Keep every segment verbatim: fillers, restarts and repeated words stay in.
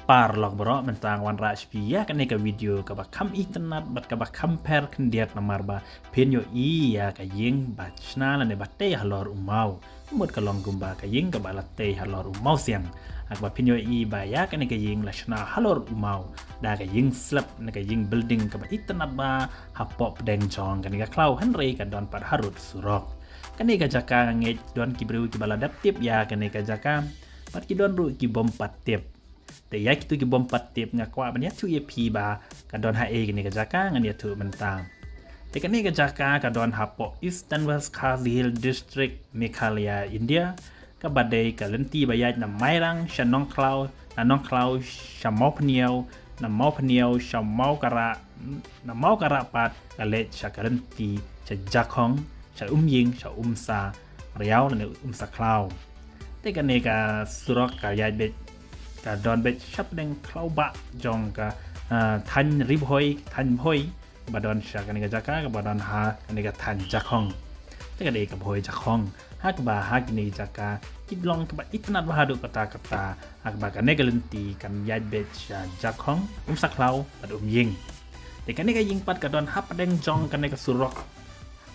Paralok baroh, mynta nga wanrah sha phi ïa kane ka video kaba kham itynnad bad kaba kham pher khyndiat namar ba phin ïohi ïa ka ïing ba shna lane ba tei halor u maw. Mut ka long kumba ka ïing kaba la tei halor u mawsiang. Ha kaba phin ïohi ba ïa kane ka ïing la shna halor u maw da ka ïing slab ne ka ïing building kaba itynnad bha hapoh pdeng jong kane ka khlaw, hynrei ka don pat harud surok. Kane ka jaka nga ngeit don ki briew kiba la dep tip ïa kane ka jaka bad ki don ruh ki bym pat tip. Te ïa kito ki bym pat tip nga kwah ban ïathuh ïa phi ba ka don haei kane ka jaka, ngan ïathuh mynta. Te kane ka jaka ka don hapoh Eastern West Khasi Hills District, Meghalaya, India. Kaba dei ka lynti ba ïaid na Mairang sha Nongkhlaw, na Nongkhlaw sha Mawphniaw, na Mawphniaw sha Mawkarah, na Mawkarah pat ka leit sha ka lynti sha Jakhong, sha Umïing, sha Umsa Riaw lane Umsa Khlaw. Te kane ka surok ka ïaid beit, ka don beit shapdeng khlaw bah jong ka, ah, thaiñ Ri Bhoi, thaiñ Bhoi, ba don sha kane ka jaka, kaba don ha kane ka thaiñ Jakhong. Te ka dei ka Bhoi Jakhong. Ha kaba ha kane ka jaka ki long kaba itynnad bha haduh katta katta. Ha kaba kane ka lynti kan ïaid beit sha Jakhong, Umsa Khlaw bad Umïing. Te kane ka ïing pat ka don hapdeng jong kane ka surok.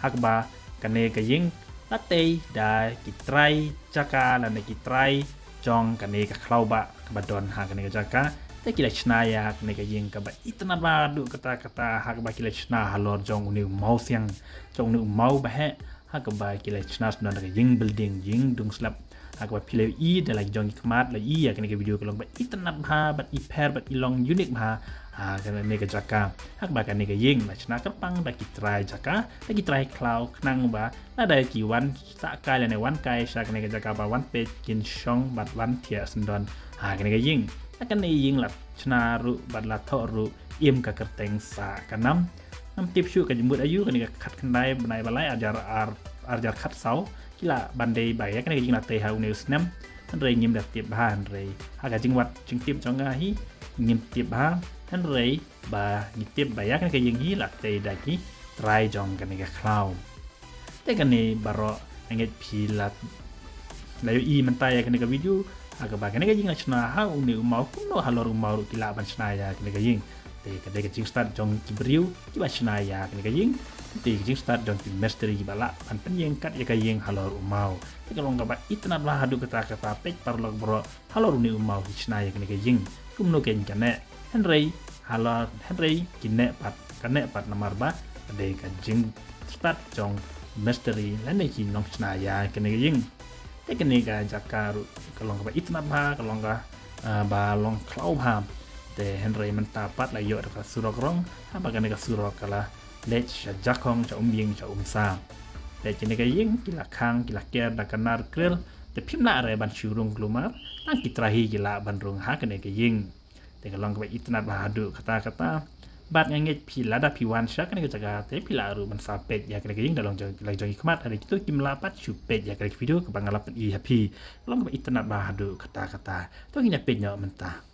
Ha kaba kane ka ïing la tei da ki trai jaka lane ki trai jong kane ka khlaw bah kaba don ha kane ka jaka. Te ki la shna ïa kane ka ïing kaba itynnad bha haduh katta katta ha kaba ki la shna halor jong une u mawsiang, jong une u maw ba heh. Ha kaba ki la shna sdang da ka ïing building, ïing dung slab. Ha kaba phi la ïohi da la ki jong ki khmat, la ïohi ïa kane ka video ka long ba itynnad bha bad i pher bad i long unique bha ha kane ka jaka. Ha kaba kane ka ïing la shna kyrpang da ki trai jaka, da ki trai khlaw, khnang ba lada ki wan sah kai lane wan kai sha kane ka jaka ba wan peit kin shong bad wan thiah sdang ha kane ka ïing. Ha kane ka ïing la shna ruh bad la thoh ruh im ka kyrteng Sah Kanam. Ngam tip shuh ka jingmut aïu, kane ka khatkhyndai bnai ba lai, arhajar ar, arhajar khatsaw. Ki lah ban dei ba ïa kane ka ïing la tei ha une u snem. Hynrei ngim da tip bha, hynrei ha ka jingwad jingtip jong nga hi ngim tip bha, hynrei ba ngi tip ba ïa kane ka ïing hi la tei da ki trai jong kane ka khlaw. Te kane baroh nga ngeit phi la, la ïohi mynta ïa kane ka video, ha kaba kane ka ïing la shna ha une u maw, kumno halor u maw ruh ki lah ban shna ïa kane ka ïing. Te ka dei ka jingstad jong ki briew kiba shna ïa kane ka ïing. Te ka jingstad jong ki mistri kiba lah ban pynïeng kat ïa ka ïing halor u maw. Te ka long kaba itynnad bha haduh katta katta, peit paralok baroh, halor une u maw ki shna ïa kane ka ïing. Kumno kein ka neh. Hynrei halor, hynrei ki neh pat, ka neh pat namar ba ka dei ka jingstad jong mistri lane ki nongshna ïa kane ka ïing. Te kane ka jaka ruh ka long kaba itynnad bha, ka long ka, ah, ba long khlaw bha. Te hynrei mynta pat la ïoh da ka surok rong, ha ba kane ka surok ka la leit sha Jakhong, sha Umïing, sha Umsa. Te kane ka ïing ki la khang, ki la ker da ka nar kriel. Te phim lah re ban shu rung kulmar, tang ki trai hi ki lah ban rung ha kane ka ïing. Te ka long kaba itynnad bha haduh katta katta. Bad nga ngeit phi lada phi wan sha kane ka jaka te phi lah ruh ban sa peit ïa kane ka ïing da long jong, la jong ki khmat, hynrei kito kim lah pat shu peit ïa kane ka video kaba nga la pyni ha phi. Ka long kaba itynnad bha haduh katta katta. To ngin ïa peit noh mynta.